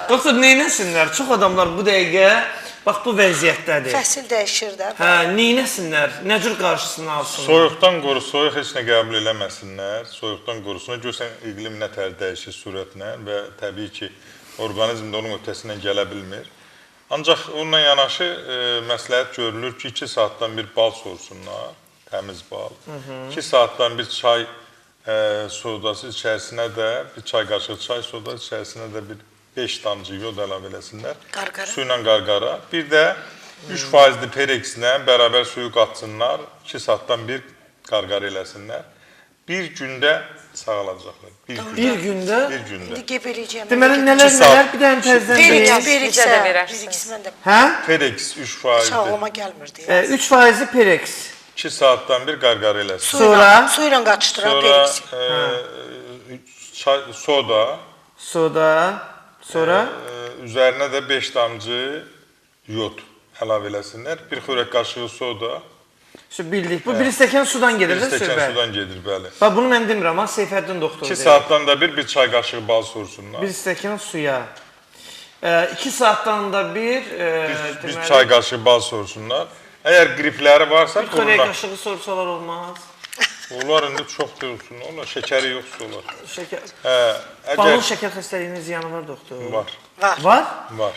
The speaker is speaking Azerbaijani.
Doktor, neynəsinlər? Çox adamlar bu dəqiqə bax bu vəziyyətdədir. Fəsil dəyişir də. Hə, neynəsinlər? Nə cür qarşısını alsınlar? Soyuqdan qoru, soyuq heç nə qəbul eləməsinlər. Soyuqdan qorusunlar. Görsən iqlim nə tər dəyişir sürətlə və təbii ki, orqanizm də onun öhdəsindən gələ bilmir. Ancaq onunla yanaşı məsləhət görülür ki, 2 saatdan bir bal sorsunlar, təmiz bal. 2 saatdan bir çay sodası içərisinə də, bir çay qaşığı çay sodası içərisinə də bir 5 damcı yod əlavə eləsinlər. Qarqara. Su ilə qarqara. Bir də 3 faizli perekslə bərabər suyu qatsınlar, 2 saatdan bir qarqara eləsinlər. Bir gündə sağalacaqlar. Bir gündə. Bir gündə? Bir gündə. İndi qeyb eləyəcəyəm. Deməli nələr İki saat. nələr bir dənə təzədən Perix, deyək. Perix, Bizə də verərsiniz. Perix mən də Hə? Perex 3 faizli. sağlama gəlmirdi. 3 faizli Perex. 2 saatdan bir qarqara eləsin. Sonra? Su ilə qaçdıran Sonra Perix. çay, soda, Soda. Sonra üzərinə də 5 damcı yod əlavə eləsinlər. Bir xörək qaşığı soda, Şu bildik. Bu bir stəkan sudan gedir bir də stəkan söhbət. sudan gedir, bəli. Bax bunu mən demirəm, ha, Seyfəddin doktor 2 deyir. saatdan da bir çay qaşığı bal sorsunlar. Bir stəkan suya. 2 saatdan da bir, Bir deməli, çay qaşığı bal sorsunlar. Əgər qripləri varsa bir xörək burnuna. qaşığı sorsalar olmaz. Onlar indi çox deyilsin, onlar şəkəri yoxsa olar. Şəkər. Hə, Balın əgər şəkər xəstəliyinin ziyanı var doktor. var, Var. Var? var.